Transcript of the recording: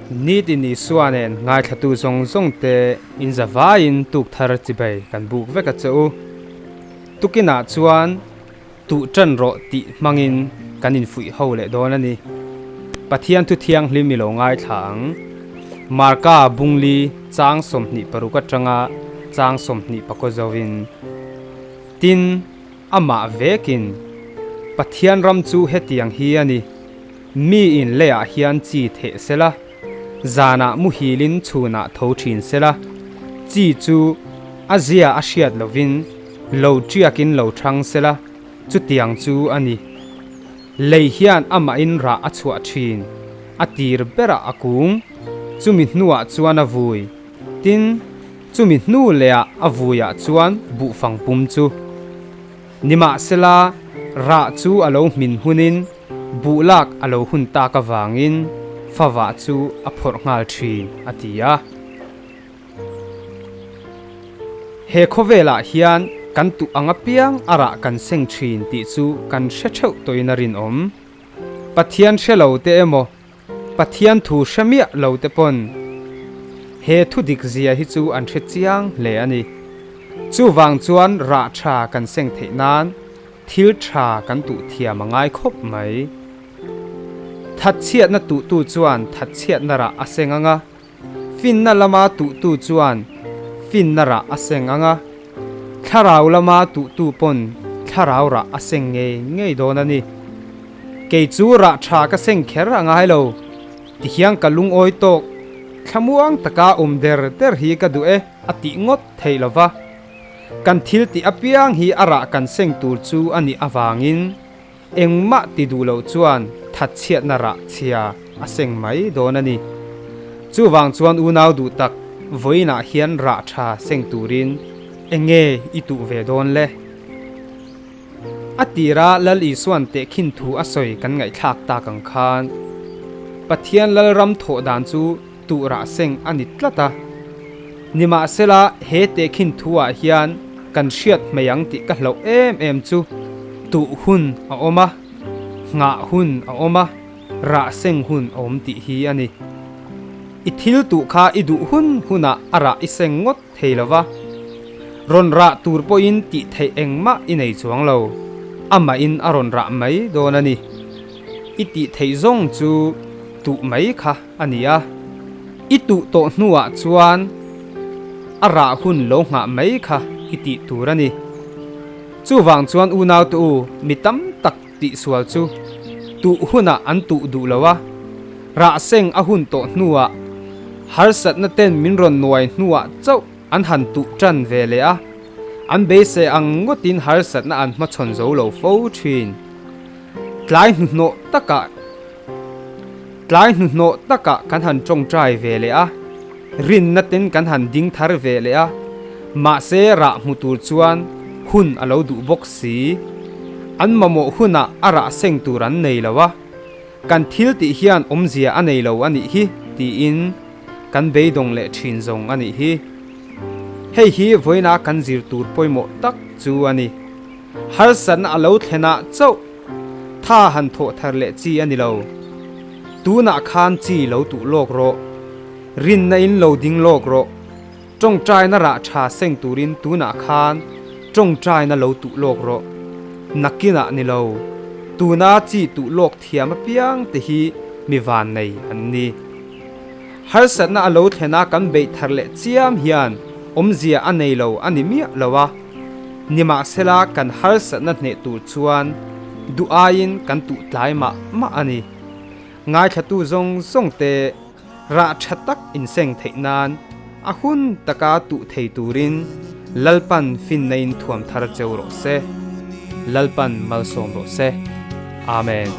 Nitin Isua nen ngaithlatu zawng zawng te in zavaiin tuk thar chibai kan buk vek a che u. Tukinah chuan tuh tan rawh tih hmangin kan infuih ho leh dawn a ni. Pathian thu thianghlim i lo ngaithla ang. Marka Bungli chang 26 atanga chang 24 zovin. Tin, amah vekin, Pathian ram chu hetiang hi a ni, mi in leiah hian chi theh sela, zanah muhilin chhunah tho thin sela, chi chu a zia a hriat lovin lo tiakin lo thang sela, chutiang chu a ni. Lei hian amahin rah a chhuah thin, a tir berah a kung, chumi hnuah chuan a vui. Tin, chumi hnu lehah a vuiah chuan buhfang pum chu. Nimahsela, rah chu a lo hmin hunin buh lak a lo hun tak avangin favah chu a phawrh nghal thin, a ti a. He khawvelah hian kan tuh ang apiang a rah kan seng thin tih chu kan hre theuh tawhin a rinawm. Pathian hre lo te emaw, Pathian thu hre miah lo te pawn he thu dik zia hi chu an hre chiang hle a ni. Chuvang chuan rah tha kan seng theih nan thil tha kan tuh thiam a ngai khawp mai. Thatchhiatna tuhtu chuan thatchhiatna rah a seng ang a. Finna lama tuhtu chuan finna rah a seng ang a, thlarau lama tuhtu pawn thlarau rah a seng ngei ngei dawn a ni. Kei chu rah tha ka seng kher a ngai lo, tihian ka lungawi tawk thlamuang taka awm der der hi ka duh e a tih ngawt theih lo va. Kan thil tih apiang hi a rah kan seng tur chu a nih avangin, Engmah ti duh loh chuan thatchhiatna rah chhia a seng mai dawn a ni. Chuvang chuan unau duh tak vawiinah hian rah tha seng turin enge i tuh ve dawn le? A tira Lal Isuan tehkhin thu a sawi kan ngaihthlak tak ang khan Pathian Lalram thawh dan chu tuh rah seng a ni tlat a. Nimahsela he tehkhin thu-ah hian kan hriat hmei ang tih ka hlauh em em chu tuh hun a awm a, nghah hun a awm a, rah seng hun a awm tih hi a ni. I thil tuh kha i duh hun hunah a rah i seng ngawt thei lo va, rawn rah tur pawhin tih theih engmah i nei chuang lo, amahin a rawn rah mai dawn a ni. I tih theih zawng chu tuh mai kha. A ni a, i tuh tawh hnuah chuan a rah hun lo nghah mai kha i tih tur a ni. Chuvang chuan unaute u, mi tam tak tihsual chu tuh hunah an tuh duh lo a, rah seng a hun tawh hnuah harsatna ten min rawn nuai hnuah chauh an han tuh tan ve leh a, an beisei ang ngawtin harsatna an hmachhawn zo lo fo thin. Tlai hnuhnawh takah. Tlai hnuhnawh takah kan han tawngtai ve leh a, rinna ten kan han ding thar ve leh a, mahse rah hmu tur chuan hun a lo duh bawk si. An mamawh hunah a rah seng tur an nei lo a, kan thil tih hian awmzia a nei lo a nih hi tiin kan beidawng leh thin zawng a nih hi. Hei hi vawiina kan zir tur pawimawh tak chu a ni. Harsatna a lo thlenah chauh tha han thawh thar leh chi a ni lo. Tunah khan chi lo tuh lawk rawh. Rinna in lo ding lawk rawh. Tawngtaina rah tha seng turin tunah khan tawngtaina lo tuh lawk rawh. Nakinah ni lo. Tuna chi tuh lawk thiam apiang te hi mi vannei an ni. Harsatna a lo thlena kan beih thar leh chiam hian awmzia a nei lo a ni miah lo a. Nimahsela kan harsatna hneh tur chuan duh aiin kan tuh tlai mah mah a ni. Ngaithlatu zawng zawng te rah tha tak inseng theih nan a hun taka tuh thei turin Lalpan finna in thuam thar cheu rawh se. Lalpan malsawm rawh se. Amen.